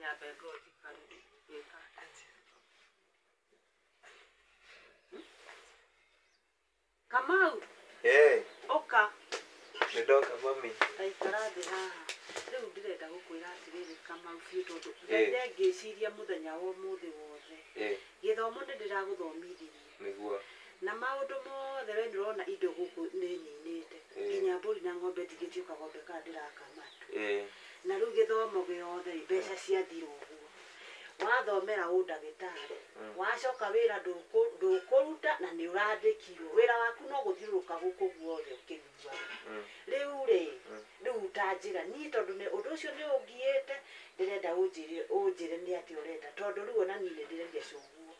Nyambe ngũikarĩre gwĩka atĩa? Kamau, Hey, ũka. Nĩ ndoka mami. Ta ikara thĩ haha. Rĩu ndĩrenda gũkwĩra atĩrĩrĩ Kamau biũ tondũ ndaire ngĩciria mũthenya wa ũmũthĩ wothe. Gĩthomo nĩ ndĩragũthomithirie. Nĩguo. Na maũndũ mothe we nĩũrona indo gũkũ nĩ ninĩte. Nginya mbũri na ng'ombe ndigĩtie kagombe kana ndĩrakamata. Na rĩu gĩthomo gĩothe mbeca ciathira ũguo. Wathomera ũndagĩtarĩ, wacoka wĩra ndũkũruta na nĩ ũrandĩkirwo. Wĩra waku no gũthiũrũrũka gũkũ guothe ũkĩnyuaga. Rĩu rĩ, rĩu ta njĩra niĩ tondũ ũndũ ũcio nĩ ũngiĩte, ndĩrenda ũnjĩre ũnjĩre nĩ atĩa ũrenda tondũ rĩu ona niĩ nĩ ndĩreria cũguo.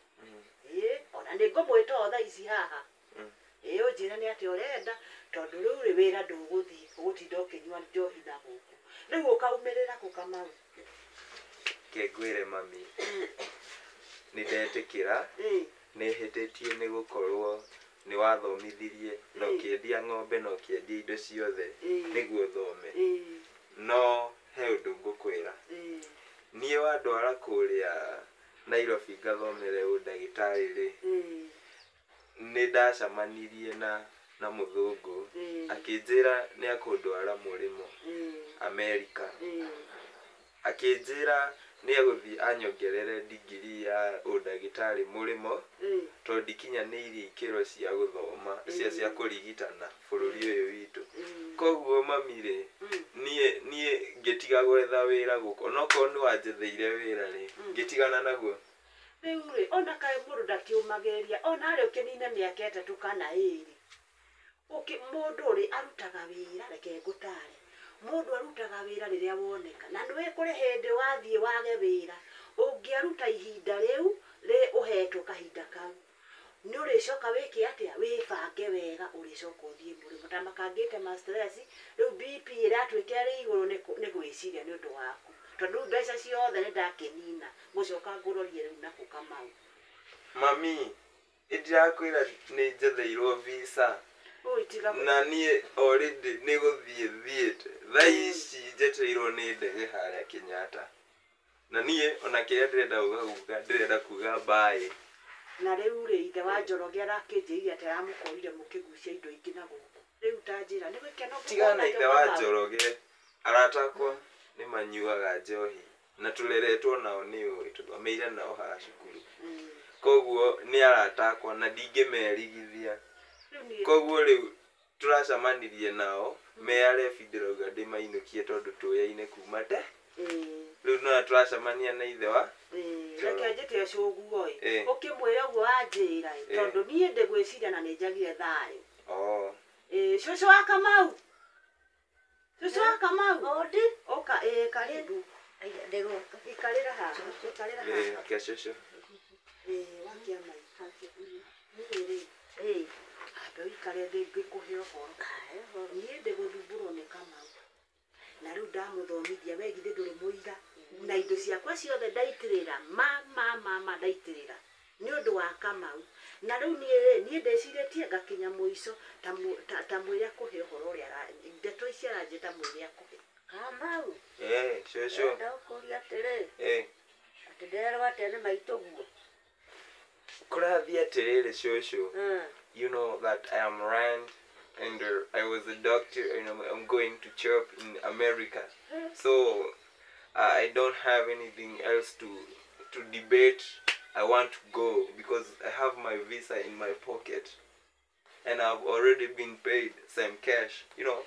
Ĩĩ, ona nĩ ngũmwĩta o thaa ici haha. Ĩĩ ũnjĩre nĩ atĩa ũrenda tondũ rĩu rĩ wĩra ndũgũthiĩ ũgũtinda ũkĩnyua njohi na gũkũ. Rĩu ũkaumĩrĩra kũ Kamau? Reke ngwĩre mami, nĩ ndetĩkĩra, nĩ hĩtĩtie nĩ gũkorwo nĩ wathomithirie na ũkĩendia ng'ombe na ũkĩendia indo ciothe nĩguo thome. No he ũndũ ngũkwĩra. Niĩ wandwara kũrĩa Nairobi ngathomere ũndagĩtarĩ rĩ, nĩ ndacemanirie na mũthũngũ akĩnjĩra nĩ akũndwara mũrĩmo Amerika. Akĩnjĩra nĩ egũthiĩ anyongerere degree ya ũndagĩtarĩ mũrĩmo tondũ ndikinyanĩirie ikĩro cia gũthoma cia kũrigitana bũrũri ũyũ witũ. Koguo mami rĩ, niĩ ngĩtiga gwetha wĩra gũkũ onokorwo nĩ wanjetheire wĩra rĩ, ngĩtigana naguo. Rĩu rĩ, ona kaĩ mũndũ ndakĩũmagĩrĩria ona harĩa ũkĩnine mĩaka ĩtatũ kana ĩrĩ. Mũndũ rĩ arutaga wĩra, reke ngũtare. Mũndũ arutaga wĩra rĩrĩa woneka. Na nĩũĩ kũrĩ hĩndĩ wathiĩ wage wĩra, ũngĩaruta ihinda rĩu rĩ ũhetwo kahinda kau, nĩ ũrĩcoka wĩke atĩa? Wĩbange wega ũrĩcoka ũthiĩ mũrĩmo. Ta makangĩte ma stress, rĩu BP ĩratuĩka ĩrĩ igũrũ nĩ gwĩciria nĩ ũndũ waku. Tondũ rĩu mbeca ciothe nĩ ndakĩnina, ngũcoka ngũrorie rĩu nakũ Kamau. Mami, nĩndĩrakwĩra nĩ njetheirwo visa. Na niĩ already nĩ gũthiĩ thiĩte. Thaa ici njetereirwo nĩ ndege harĩa Kenyatta. Na niĩ ona kĩrĩa ndĩrenda kuga ndĩrenda kuga bye. Na rĩu rĩ, ithe wa Njoroge arakĩnjĩrire atĩ aramũkorire mũkĩgucia indo ingĩ na gũkũ. Rĩu ta njĩra, nĩ gĩkeno Tiga na ithe wa Njoroge, arata akwa nĩ manyuaga njohi na tũreretwo nao nĩ ũĩ, tũthomeire nao haha cukuru. Koguo nĩ arata akwa na ndingĩmerigithia. Koguo rĩu tũracemanirie nao me arebi ndĩrauga ndĩmainũkie tondũ tũyaine kuma te. Rĩu no tũracemania na ithe wa Reke njĩte cũguo ĩ. Ũkĩmwĩra ũguo wanjĩra ĩ, tondũ niĩ ndĩgwĩciria na nĩ njagire thayũ. Cũcũ wa Kamau. Cũcũ wa Kamau. Ondi. Ũka, karibu. Ndĩgũka. Ikarĩra haha, ikarĩra haha. Akia cũcũ. Wakia maitho. Niĩ rĩ, ambe ũikare thĩ ngĩkũhe ũhoro. Niĩ ndĩgũthumbũrwo nĩ Kamau. Na rĩu ndamũthomithia we githĩ ndũrĩ mũira. Na indo ciakwa ciothe ndaitĩrĩra, ma ma ma ma ndaitĩrĩra. Nĩ ũndũ wa Kamau. Na rĩu niĩ rĩ, niĩ ndĩcirĩtie ngakinya mũico ta mwĩre akũhe ũhoro ũrĩa ndeto ici aranjĩta mwĩre akũhe. Kamau. Cũcũ. Ndĩrenda gũkũria atĩrĩ. Atĩ ndĩrerwo atĩa nĩ maitũguo. Kũrathiĩ atĩrĩrĩ cũcũ. You know that I am Rand and I was a doctor and I'm going to chop in America. So I don't have anything else to debate. I want to go because I have my visa in my pocket and I've already been paid some cash, you know.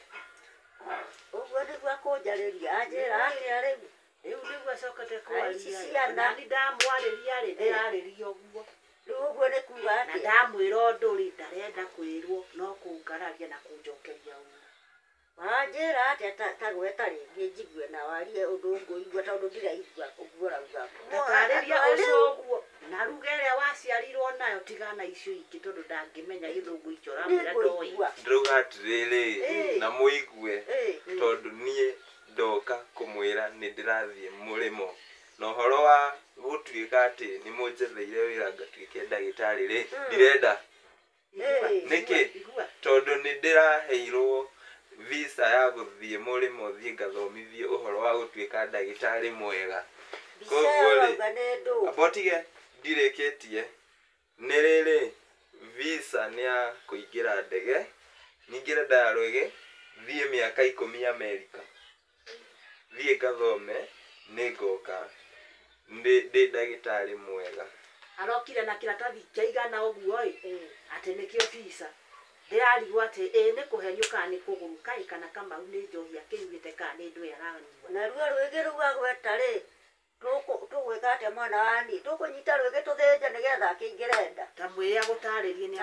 Ũguo nĩguo akũnjarĩria, anjĩra atĩa rĩu? Rĩu nĩguo acokete Ai, ici kwaria. ciana. Na nĩ ndamwarĩria rĩ, ndĩrarĩria ũguo. Rĩu ũguo nĩ kuga Na atĩa? ndamwĩra ũndũ rĩ, ndarenda kwĩrwo no kũngararia na kũnjokeria ũru. Wanjĩra atĩa ta gweta rĩngĩ njigue na warie ũndũ ngũigua tondũ ndiraigua ũguo ũrauga. Tatarĩria Andũ ũcio arĩa- ũguo. Na ruga ĩrĩa waciarirwo nayo tigana icio ingĩ tondũ ndangĩmenya gĩthũngũ icio ũramwĩra ndoĩ. Nĩngũigua. Ndĩrauga atĩrĩrĩ, na mũigue tondũ niĩ ndoka kũmwĩra nĩ ndĩrathiĩ mũrĩmo. Na ũhoro wa gũtuĩka atĩ nĩ mũnjetheire wĩra ngatuĩke ndagĩtarĩ rĩ, ndirenda. Nĩkĩ? Tondũ nĩ ndĩraheirwo visa ya gũthiĩ mũrĩmo thiĩ ngathomithie ũhoro wa gũtuĩka ndagĩtarĩ mwega. Koguo rĩ abotige ndirĩkĩtie nĩ rĩrĩ visa nĩ ya kũingĩra ndege nyingĩre nda ya rwĩgĩ thiĩ mĩaka 10 Amerika thiĩ ngathome nĩ ngoka ndĩ ndagĩtarĩ mwega arokire na kĩratathi kĩaigana ũguo ĩ atĩ nĩkĩo visa ndĩrarigwo atĩ ĩ nĩ kũhenio kana nĩ kũgũrũ kaĩ kana Kamau nĩ njohi akĩnyuĩte kana nĩ ndwĩ aranyua naruo rwĩgĩ rũu agweta rĩ tũgwĩka atĩa mwana wani tũkũnyita rwĩgĩ tũthĩnje nĩgetha akĩingĩre nda ta mwĩre agũtarĩrie nĩ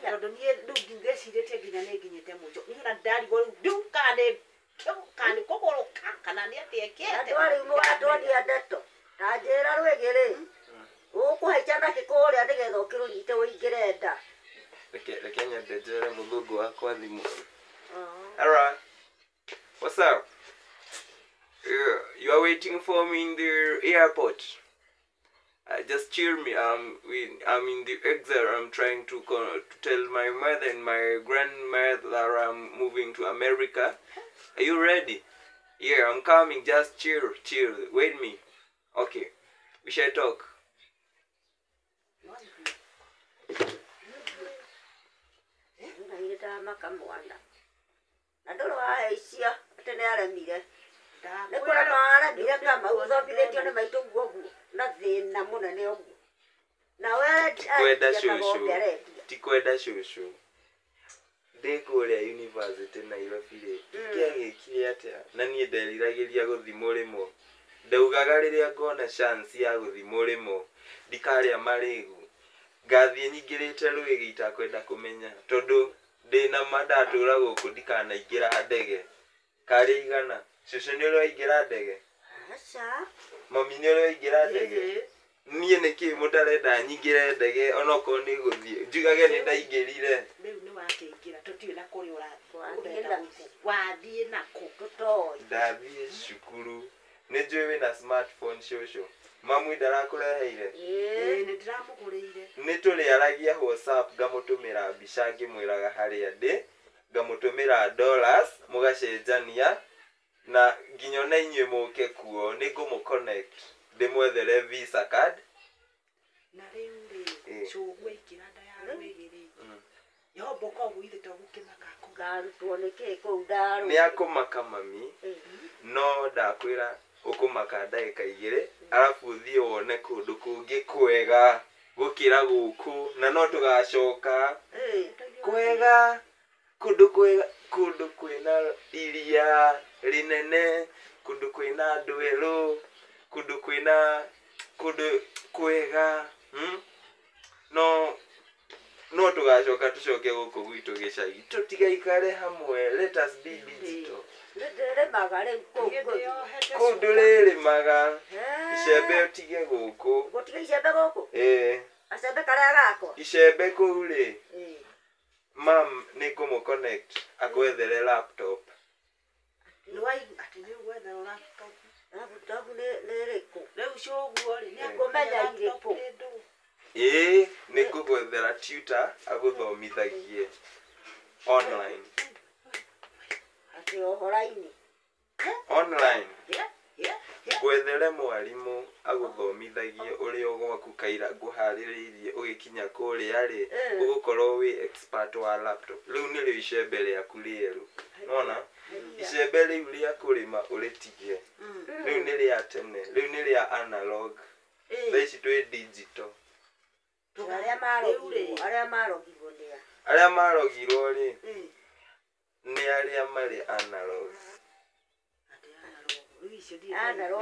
tondũ niĩ rĩu ngĩcirĩtie nginya nĩ nginyĩte mũico niĩ ona ndarigwo rĩu kana nĩ kũgũrũka kana nĩ atĩ ekĩte andũ arĩu mũgatuonia ndeto ta njĩra rwĩgĩ rĩ ũkũhaica nakĩ kũrĩa nĩgetha ũkĩrũnyite ũingĩre nda reke nyambe njere mũthũngũ wakwa thimũ. Alright, what's up? You are waiting for me in the airport. Just cheer me. I'm in the exile. I'm trying to tell my mother and my grandmother that I'm moving to America. Are you ready? Yeah, I'm coming. Just chill. Wait me. Okay, we shall talk. Tikwenda cucu ndĩ kũrĩa university Nairobi rĩ ingĩagĩkire atĩa na niĩ nderiragĩria gũthiĩ mũrĩmo ndaugaga rĩrĩa ngona chance ya gũthiĩ mũrĩmo ndikarĩa marĩgu ngathiĩ nyingĩrĩte rwĩgĩ itakwenda kũmenya tondũ ndĩna ma ndatũra gũkũ ndikanaingĩra ndege karĩ igana cucu nĩ ũraingĩra ndege aca mami nĩ ũraingĩra ndege niĩ nĩkĩ mũtarenda nyingĩre ndege onokorwo nĩ gũthiĩ njugage nĩ ndaingĩrire rĩu nĩ wakĩingĩra tũtiũĩ na kũrĩa ũrathiĩ wathiĩ nakũ tũtoĩ ndathiĩ cukuru nĩ njũĩ wĩna smartphone cũcũ mamu ndarakũreheire nĩ ndĩramũgũrĩire nĩ tũrĩaragia WhatsApp ngamũtũmĩra mbica ngĩmwĩraga harĩa ndĩ ngamũtũmĩra dollars mũgacenjania na nginya ona inyuĩ mũke kuo nĩ ngũmũ connect ndĩmwethere visa card na rĩu rĩ cũgũ aingĩra nda ya rwĩgĩ rĩ yomboka ũguo ithe to gũkĩmaka ngarutwo nĩkĩ kũu ndarũ nĩ akũmaka mami no ndakwĩra ũkũmaka ndagĩka 2 arabu ũthiĩ wone kũndũ kũngĩ kwega gũkĩra gũkũ na no tũgacoka kwega kũndũ kwega kũndũ kwĩna iria rĩnene kũndũ kwĩna andũ erũ kũndũ kwĩna kũndũ kwega no tũgacoka tũcoke gũkũ gwitũ gĩcagi tũtigaikare hamwe let us be digital nĩndĩrĩmaga rĩu kũu kũu ndũrĩrĩmaga icembe ũtige gũkũ gũtige icembe gũkũ ĩĩ gacembe karĩa gakwa icembe kũu rĩ mam nĩ ngũmũ connect akwethere laptop atĩ nĩ ũgwetherwo laptop laptop nĩ ĩrĩkũ rĩu cũguo rĩ nĩ akũmenya irĩkũ ĩĩ nĩ ngũgwethera tutor agũthomithagie online atĩ ũhoro-inĩ online ngwethere mwarimũ agũthomithagie ũrĩa gwaku kaira ngũharĩrĩirie ũgĩkinya kũrĩa rĩ ũgũkorwo wĩ expert wa laptop rĩu nĩrĩo icembe rĩaku rĩerũ nona icembe rĩu rĩa kũrĩma ũrĩtige rĩu nĩ rĩa tene rĩu nĩ rĩa analog thaa ici twĩ digital arĩa marogirwo nĩ a arĩa marogirwo rĩ nĩ arĩa marĩ analog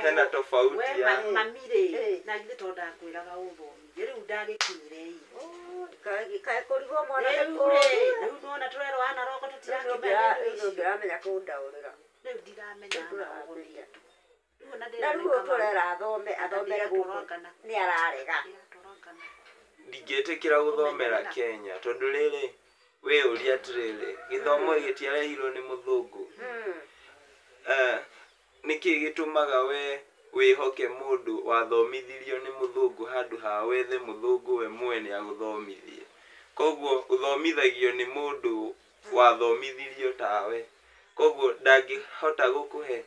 hena tofauti ya mami rĩ na githĩ to ndakwĩraga ũthomithie rĩu ndagĩkinyire ĩ kaĩ kũrigwo mwana rĩu rĩ rĩu nĩwona tũrerwo analog tũtirakĩmenya rĩu ndĩramenya kũndaũrĩra rĩu ndiramenya analog nĩ na rĩu tũrera athome athomere gũkũ nĩ ararega ndingĩtĩkĩra gũthomera Kenya tondũ rĩrĩ wĩ ũria atĩrĩrĩ gĩthomo gĩtiarehirwo nĩ mũthũngũ nĩkĩ gĩtũmaga we wĩhoke mũndũ wathomithirio nĩ mũthũngũ handũ ha wethe mũthũngũ we mwene agũthomithie koguo ũthomithagio nĩ mũndũ wathomithirio tawe koguo ndangĩhota gũkũhe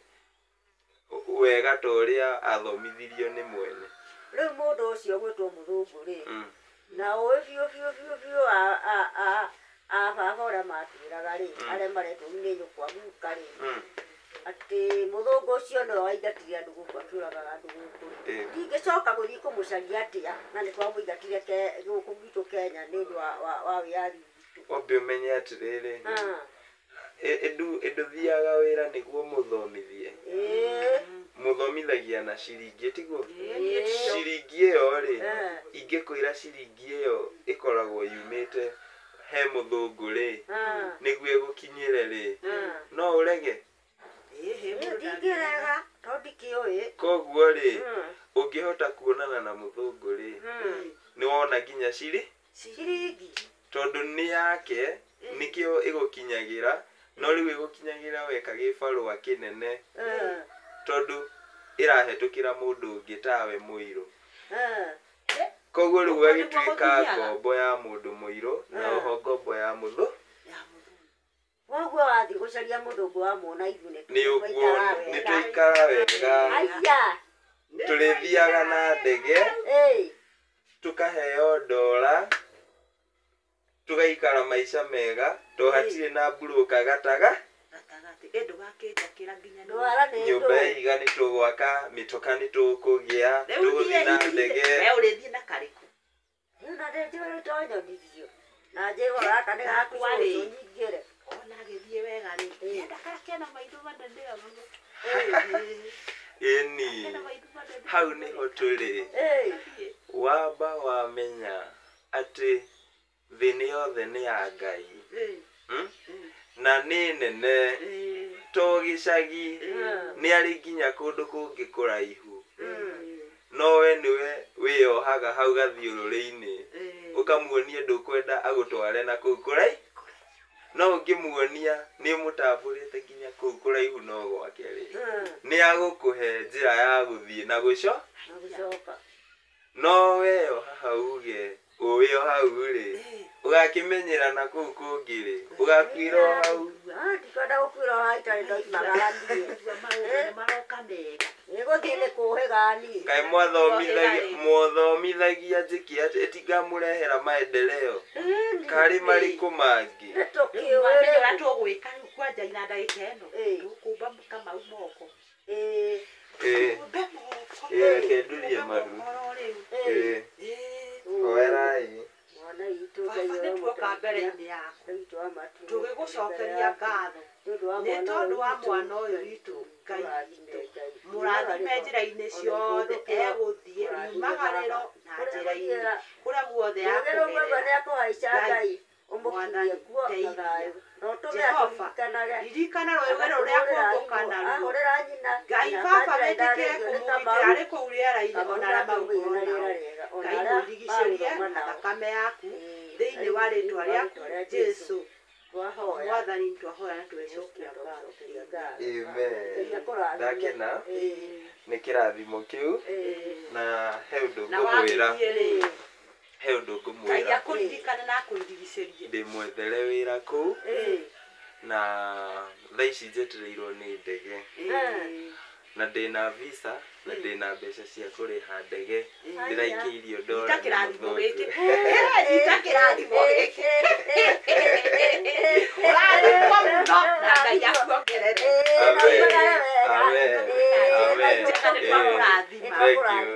wega ta ũrĩa athomithirio nĩ mwene. Rĩu mũndũ ũcio gwĩtwo mũthũngũ rĩ, na ũĩ biũ biũ biũ biũ a baba ũrĩa matwĩraga rĩ, arĩa maretwo nĩ nyũkwa guka rĩ, atĩ mũthũngũ ũcio nĩwe waingatire andũ gũkũ akĩũragaga andũ gũkũ rĩ. Ndingĩcoka gũthiĩ kũmũcaria atĩa na nĩ twamũingatire gũkũ gwitũ Kenya nĩ ũndũ wa wĩyathi witũ. Wambe ũmenye atĩrĩrĩ, ĩndũthiaga wĩra nĩguo mũthomithie. Mũthomithagia na ciringi tiguo? Ciringi ĩyo rĩ, ingĩkwĩra ciringi ĩyo ĩkoragwo yumĩte he mũthũngũ rĩ, nĩguo ĩgũkinyĩre rĩ, no ũrege? Ndingĩrega tondũ ndikĩũĩ. Koguo rĩ, ũngĩhota kuonana na mũthũngũ rĩ, nĩwona nginya ciringi tondũ nĩ yake nĩkĩo ĩgũkinyagĩra, no rĩu ĩgũkinyagĩra weka gĩbarũa kĩnene tondũ ĩrahetũkĩra mũndũ ũngĩ tawe mũirũ. Koguo rĩu agĩtuĩka ngombo ya mũndũ mũirũ na oho ngombo ya mũthũ. Koguo wathiĩ gũcaria mũthũngũ wamuona ithuĩ nĩ ũguo nĩ twaikara wega. Tũrĩthiaga na ndege, tũkaheo ndora, tũgaikara maica mega to hatirĩ na mburũka gataga. Nyũmba ya ihiga nĩ tũgwaka, mĩtoka nĩ tũkũgĩa, tũgũthiĩ na ndege. Ũrĩthiĩ na karĩkũ? Na ndĩnjũĩ tonyonirio. Na njĩrwo gaka nĩ gaku nyingĩre. Ona agĩthiĩ wega rĩ, enda karĩa kena maitho manene ũguo. Ĩni, hau nĩho tũrĩ. Wamba wamenya atĩ thĩ nĩ yothe nĩ ya Ngai. Na nĩ nene to gĩcagi, nĩ arĩ nginya kũndũ kũngĩ kũraihu. No we nĩwe wĩyohaga hau gathiũrũrĩ-inĩ, ũkamuonia ndũkwenda agũtware na kũu kũraihu. No ũngĩmuonia nĩ ũmũtambũrĩte nginya kũu kũraihu no gwake rĩ, nĩ agũkũhe njĩra ya gũthiĩ na gũcoka. No weyoha hau uge ũwĩo hau rĩ, ũgakĩmenyera na kũu kũngĩ rĩ, ũgakuĩra o hau. Ndikwenda gũkuĩra o hau itarĩ ndoimagara niĩ. Maroka mega. Nĩgũthiĩ nĩ kũhĩga niĩ. Kaĩ mwathomithagia njĩke atĩ ĩtingamũrehera maendeleo? Karĩ marĩkũ mangĩ? Nĩtũkĩũĩ Wamenya ũrĩa tũgwĩka rĩu kwanja ina ndagĩka ĩno? Tũkũmba Kamau moko. Tũmbe moko. Reke ndurie maru. Oerai. Mwana witũ Ngai nĩtuoka mbere-inĩ yaku tũgĩgũcokeria ngatho nĩ tondũ wa mwana ũyũ witũ Ngai witũ. Mũrathime njĩra-inĩ ciothe egũthiĩ riumagarĩro na njĩra-inĩ kũrĩa guothe akũgerera. Ũmũkinyie kuo na thayũ. Na ũtũme atũririkanage. Ririkana rũĩ rũrĩa kuombũka naruo. Ngai baba wĩtĩkĩre kũmũgitĩra arĩ kũu rĩera-inĩ ona arĩa megũkorwo nao. Ngai mũrigicĩrie na thakame yaku thĩinĩ wa rĩtwa rĩaku Jesũ. Mwathani twahoya na tũgĩcokia ngatho. Amen. Ndakena nĩ kĩrathimo kĩu na he ũndũ ngũmwĩra. He ũndũ ngũmwĩra. Ngai akũririkane na akũrigicĩrie. Ndĩmwethere wĩra kũu na thaa ici njetereirwo nĩ ndege na ndĩna visa na ndĩna mbeca cia kũrĩha ndege. Ndĩraikĩirio ndora Nyita kĩrathimo gĩkĩ. Nyita kĩrathimo gĩkĩ. Ũrathimwo mũno na Ngai akuongerere. Amen. Amen. Nĩtwakũrathima. Thank you.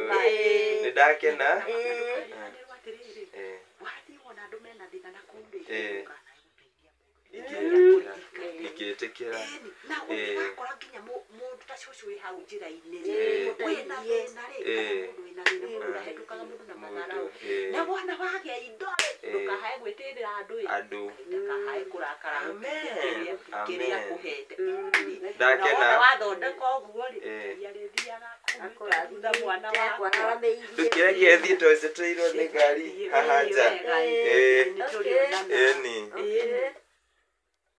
Nĩ ndakena. Wathiĩ wona andũ mena thĩna na kũu rĩ, Ingĩtĩkĩra. Na ũngĩgakora nginya mũndũ ta cũcũ wĩ hau njĩra-inĩ rĩ, wĩna thĩna rĩ, kana mũndũ wĩna thĩna, mũndũ ũrahĩtũkaga mũndũ na matharaũ. Na wona wagĩa indo rĩ, ndũkahae gwĩtĩrĩra andũ ĩ. Andũ. Ndũkahae kũrakara kĩrĩa kũhete. Ndakena. Na wona wathondeka ũguo rĩ, Ngai arĩthiaga akũrutĩte thutha mwana wakwa. Ndũkĩreke thiĩ tondũ njetereirwo nĩ ngari haha nja. Nĩtũrĩonana. Ĩni.